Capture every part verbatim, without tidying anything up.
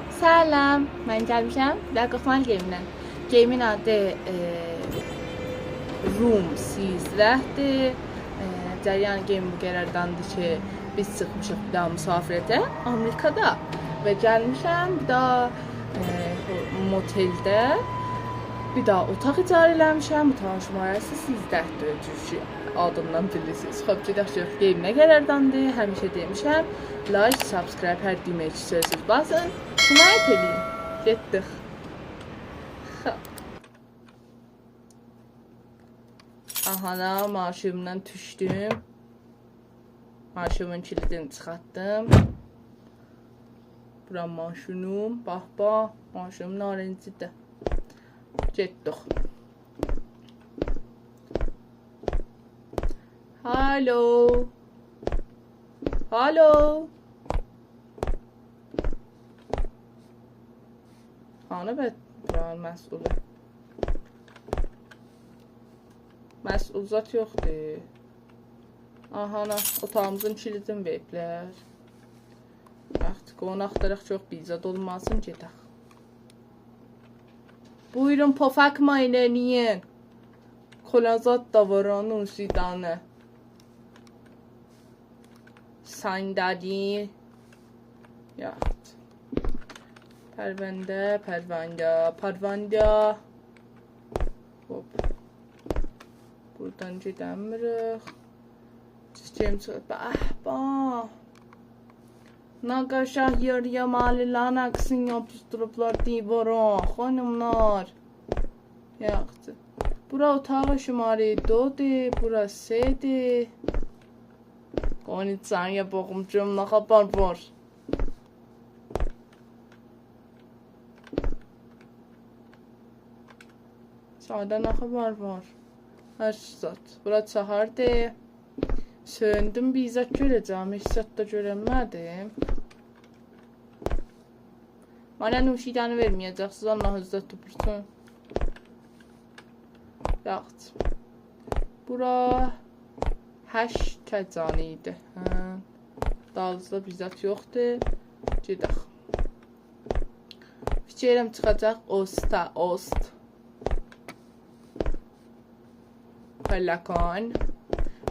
سلام، من گلمیشم. بیر دقیقه، قورخمالی گیمدن. گیمین آدی، ائ، روم سیزده‌دیر. ائ، جریان گیم بو قرارداندیر کی، بیز چیخمیشیق بیر دانا مسافرته آمریکادا و گلمیشم بیر دانا، ائ، موتلده بیر دانا اوتاق اجاره ائله‌میشم. اوتاغین شماره‌سی سیزده‌دیر، چونکی آدیندان بیلیرسینیز. خوب، گئدک گؤرک گیم نه قرارداندیر. همیشه دئمیشم، لایک، سابسکرایب، هر دویمه‌یی کی سؤزسوز باسین. حمایت ائله‌یین. گئتدیک. خوب. آها دا، ماشینیمدان دوشدوم. ماشینیمین کلیدینی چیخارتدیم. بورا ماشینیم. باخ، باخ، ماشینیم نارنجی‌دیر. گئتدیک. هالو. هالو. هانی به بورانین مسئولو؟ مسئول زاد یوخدور. آها، آنا، اوتاغیمیزین کلیدینی وئریبلر. وقت قوناق آختاراق، چوخ بیزاد اولماسین، گئدک. بویورون، پفک ماینه نیین؟ کلا زاد دا وار، اونون سیدانه. صندلی. یاخشی. پرونده، پرونده، پرونده. هوپ. بوردان گئدنمیریک. چیخیم چیخ-، به، به. نه قشنگ یئریه مالی‌لرین عکسینی یاپیشدیریبلار دیوارا، خانیملار. یاخشی. بورا اوتاق شماره دودور، بورا سه‌دیر. قونی جان، یه باخیم گؤروم نه خبر وار. ساده نه خبر وار؟ هشت زاد. بورا چهاردیر. سئویندیم، بیر زاد گؤره‌جم. هئچ زاد دا گؤرنمه‌دیم. منه نوشیدنی وئرمه‌یه‌جکسینیز، الله عزت بویورسون. یاخشی. بورا هشت تجانی ایدی. هه. دالیسیدا بیر زاد یوخدور. گئدک. فیکر ائلیرم چیخاجاق اوستا، اوست. پلکان.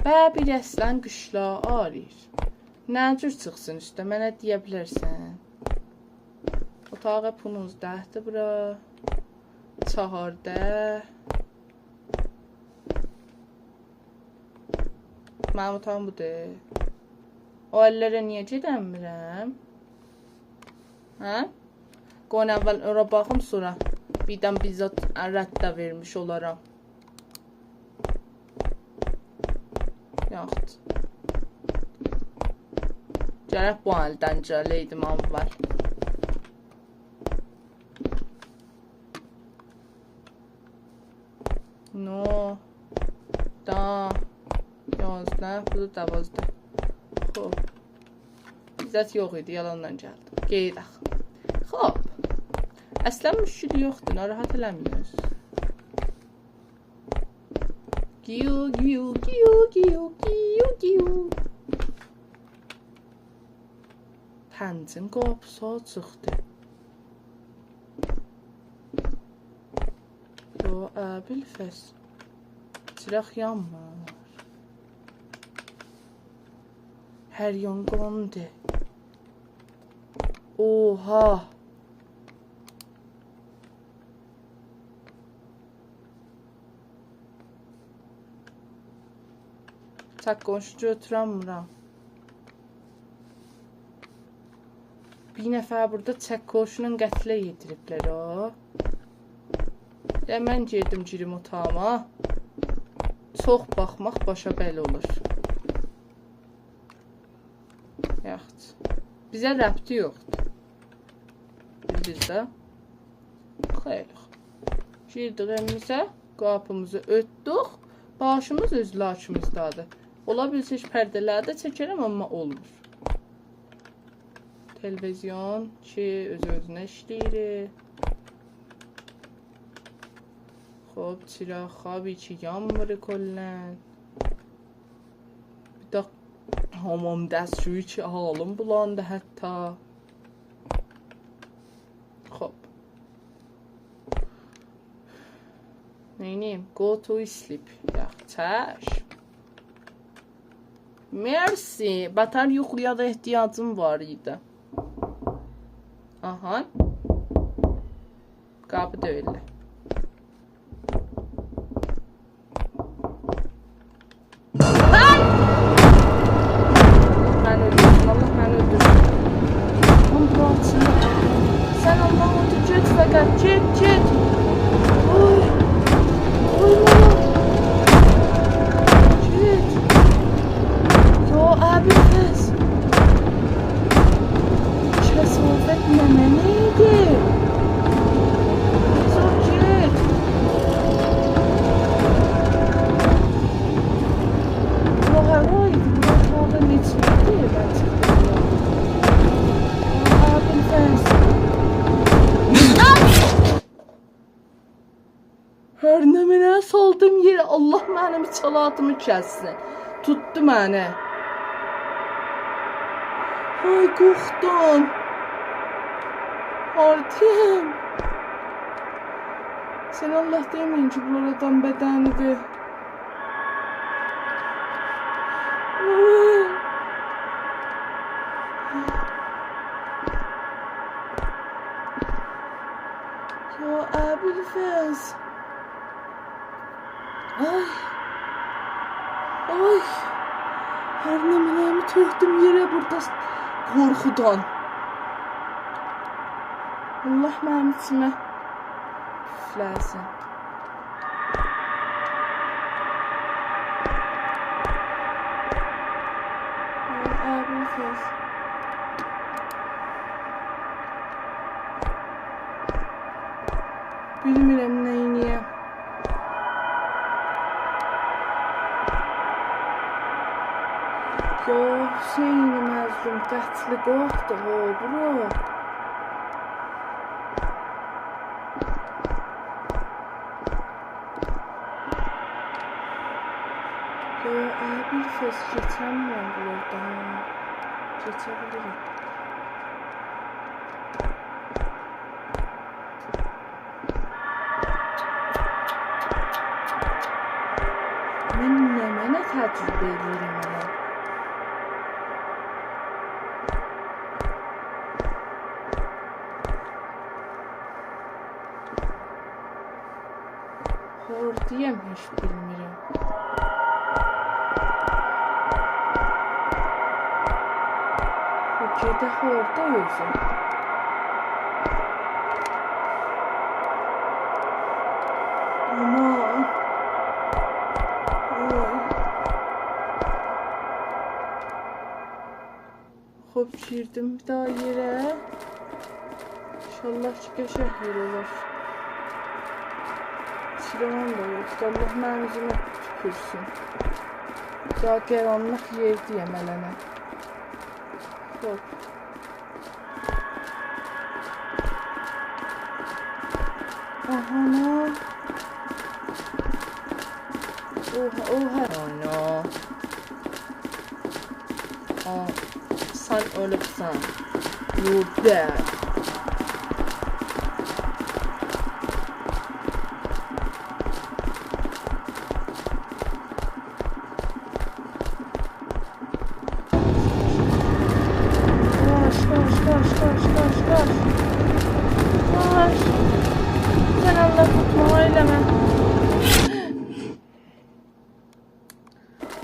به، بیر اصلاً قیشلاق آغرییر. نه جور چیخسین اوسته، منه دئیه بیلرسن؟ اوتاق پونزده‌دیر بورا. چهارده. منیم اوتاغیم بودور. او اللره نییه گئدنمیرم؟ هه؟ قوی اول اورا باخیم، سونرا بیردن بیر زاد رد ده وئرمیش اولارام. یاخود گرک بو الدن گله‌یدیم اول. نه، ده، یازده، بو دا دوازده. خوب. عزت یوخ ایدی، یالاندان گلدی. گئدک. خوب. اصلاً مشکل یوخدور، ناراحت ائله‌مه‌یین اؤزونوزو. گیو، گیو، گیو، گیو، گیو، گیو. پنجین قاپیسی آچیقدیر. یا ابوالفضل. چیراق یانمیر. هر یان قاندی. اوها. تک قونشو گؤتورنمیرم. بیر نفر بوردا تک قونشونون قتله یئتیریبلر ها. ائله من گئدیم گیریم اوتاغیما. چوخ باخماق باشا بلا اولور. یاخود. بیزه ربطی یوخدور. بیلدینیز ده. خیلی خوب. گیردیک ائویمیزه، قاپیمیزی اؤرتدوک. باشیمیز اؤز لاکیمیزدادیر. اولا بیلسه کی، پرده‌لری ده چکرم، آمما اولمور. تلویزیون کی، اؤز-اؤزونه ایشله‌ییر. خوب، چیراق خوابی کی، یانمیر کلاً. بیر ده حامام دستشویی کی، حالیم بولاندی حتی. نئینیم؟ Go to sleep. یاخشی، چشم. مرسی. بتر یوخویا دا احتیاجیم وار ایدی. آها. قاپی دؤیولور. آی! منی اؤلدورسون، آللاه منی اؤلدورسون. اون بورا آچیلیر. سن آللاه اودور، گئت فقط، گئت، گئت. اوی. اوی، اوی. گئت. یا ابوالفضل. کثافت نمنه ایدی؟ بوزوق گئت. بورا هارا ایدی؟ بورا هارا، نئچه ایدی؟ من چیخدیم بورا. آها، بیلمز. هر نمنه سالدیم یئره، آللاه منیم چالاتیمی کسسین. توتدو منی. آی، قورخدوم. هاردایام؟ سن آللاه دئمه‌یین کی، بونلار آدام بدنیدیر. یا ابوالفضل. آی. آی. هر نمنه‌می تؤکدوم یئره بورادا قورخودان. آللاه منیم ایچیمه پوفله‌سین. آی، ابوالفضل. بیلمیرم نئینییم. یا حسین مظلوم، قتل گاهدی ها بورا. یا ابوالفضل، کئچمیرم بورادا. کئچه بیلیرم. من نمنه تجربه ائله‌ییرم آنا؟ هاردایام، هئچ بیلمیرم. بو گئده هاردا اؤزو؟ آمان. آی. خوب، گیردیم بیر داها یئره. ان‌شاءالله کی، قشنگ یئر اولار. چیراغیم دا یوخدور. آللاه منیم اوزومه توپورسون. داها قارانلیق یئرده‌یم الانه. خوب. آها، نه؟ اوها، اوها. آنا. آ، سن اؤلوبسن. You're dead. قاچ، قاچ، قاچ. قاچ. سن آللاه توتما، ائله‌مه.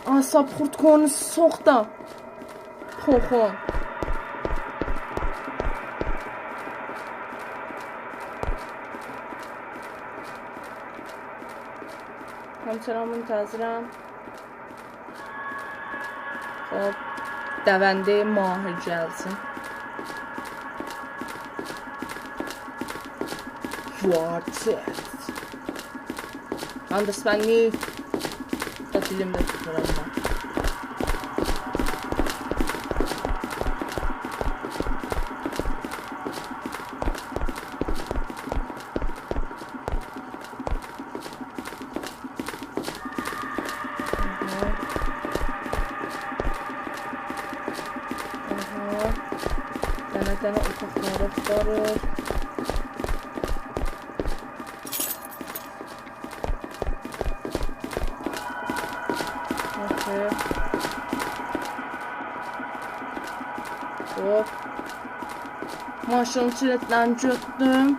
اعصاب خورد کونوسو سوخ دا. پوخون. همچنان منتظرم. خب، دونده ماهی گلسین. You are dead. Understand me? دا دیلیم ده توتمور آمما. آها. آها. دنه-دنه اوتاقلاری آختاریر. هوپ. ماشینین کیلیدلرینی گؤتدوم.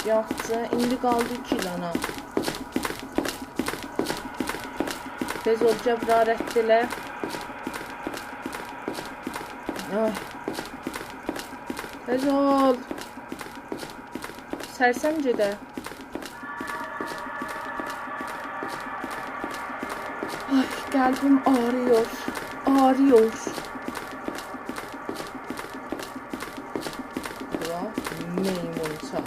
یاخشی، ایندی قالدی ایکی دانا. تئز اول، گل بورا رد ائله. آی. تئز اول. سرسم گئده. آی، قلبیم آغرییور، آغرییور. بورا میمونچا.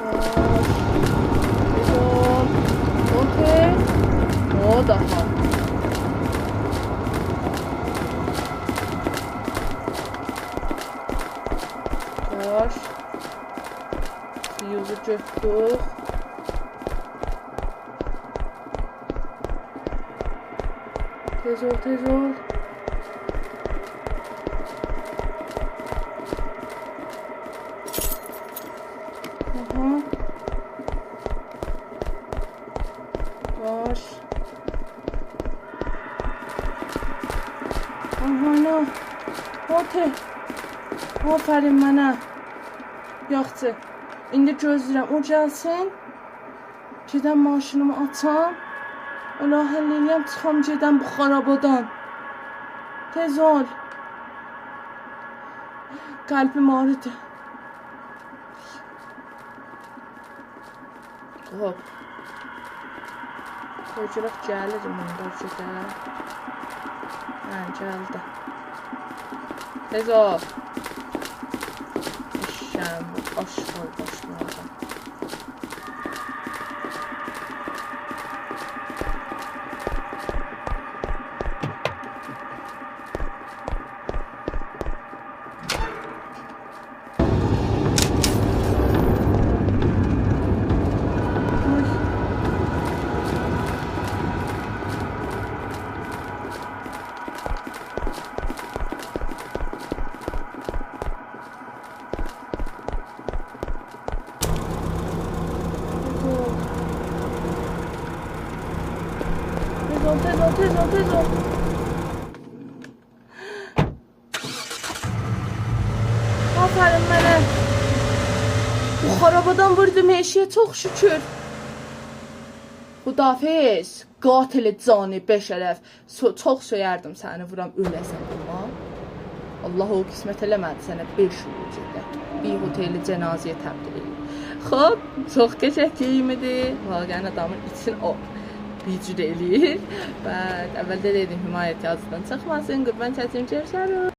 باش. تئز اول. اوکی. او، داها. باش. فیوزو گؤتدوک. تئز اول، تئز اول. آها. باش. آها، نه؟ اوکی. آفرین منه. یاخشی. ایندی گؤزله‌ییرم او گلسین. گئدم ماشینیمی آچام. اولا حل ائله‌یم، چیخام گئدم بو خارابادان. تئز اول. قلبیم آغریدی. هوپ. قوی گؤرک گلیر موندا گئده. هه، گلدی. تئز اول. ائششه‌ییم، بو آش قوی باشلادا. تئز اول، تئز اول، تئز اول، تئز اول. آفرین منه. بو خارابادان ووردوم ائشییه، چوخ شوکور. خداحافظ، قاتل جان بی‌شرف. سو-، چوخ سؤیردیم سنی وورام، اؤله‌سن آمما. الله او قسمت ائله‌مه‌دی سنه بئش یول گئده. بیر هتلی جنازه‌یه تبدیل ائله‌ییب. خوب، چوخ قشنگ گیم ایدی. واقعاً آدامین ایچین او بیر جور ائله‌ییر. بعد، اولده دئدیم، حمایت یادیزدان چیخماسین. قوربان چکیم، گؤروشه‌ریک.